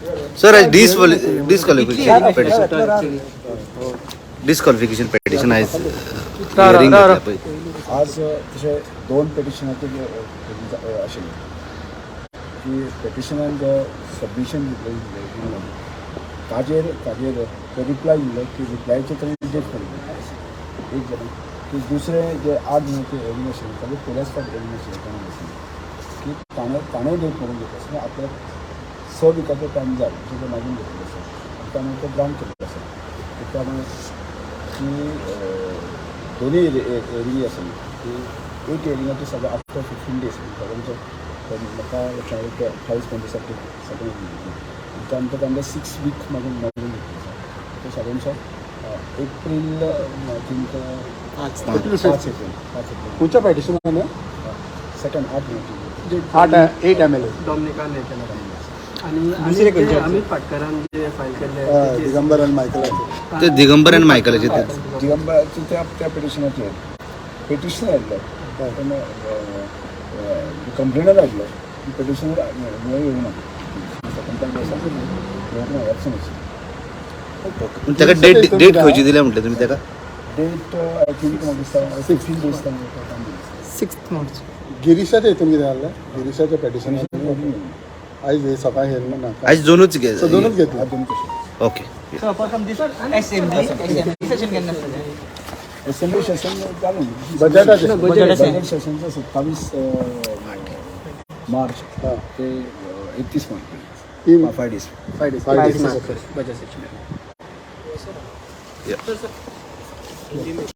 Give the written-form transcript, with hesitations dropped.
Sir, आयज डिसक्वॉलिफिकेशन petition, डिसक्वॉलिफिकेशन petition आयज hearing घेतलें पळय. आज तशें दोन पेटिशनाचे आशिल्लें की पेटिशनान जो सबमिशन दिल्लें ताजेर तो रिप्लाय दिल्लो की रिप्लायचे ताणें डेट पडली एक जालें की दुसरें जे 8 जाणांचें हेरिंग आशिल्लें, ताजें पयल्याच फावट हेरिंग आशिल्लें. ताणें आशिल्लें की ताणें डेट करून घेतलो आसतना आपल्याक 6 विकाचो टायम जाय अशें तें मागून घेतलें आसा आनी ताणें तो ग्रांट केल्लो आसा. त्यामुळे की दोनूय हेरिंग आसा की एक हेरिंगाचे सगळें आफ्टर 15 डेज, साधारणचो म्हाका लक्षात 28-25 सगळें. आनी त्यानंतर तांकां 6 वीक मागून घेतले आसा. ते साधारणसो April, I think 5 April, 5 April. खंयच्या पेटिशनान? सेकंड 8 म्हयन्याची. 8, 8 एमएलए. डॉमनिकान हे केला आणि दुसरे आणि खंयचे ते आसा? अमित पाटकरान जे फायल केल्ले त्याचे- दिगंबर आनी मायकलाचे. ते दिगंबर आनी मायकलाचे ते. दिगंबराचे त्या पिटिशनाचेर पिटिशनर आयिल्लो, पूण कंप्लेनर आयिल्लो, पिटिशनर येवना, येवंक ना, एबसंट आशिल्लो. ताका डेट खंयची दिल्या म्हटलें तुमी ताका? डेट I think म्हाका दिसता 15 डेज तांकां टायम दिला. 6 मार्च. गिरीशाच्या हितून कितें जालें? गिरीशाच्या पेटिशनान आयज हे सकाळी हेरिंग ना? आयज दोनूच घे. सो दोनूच घेतले. दोन कशे. ओके. असेंब्ली सेशन केन्ना आसतलें? असेंब्ली सेशन चालू. बजेटाचें. बजेट सेशनचं 27 मार्च ते 31 मार्च. तीन. 5 days. 5 days. 5 days. Budget session. Yeah.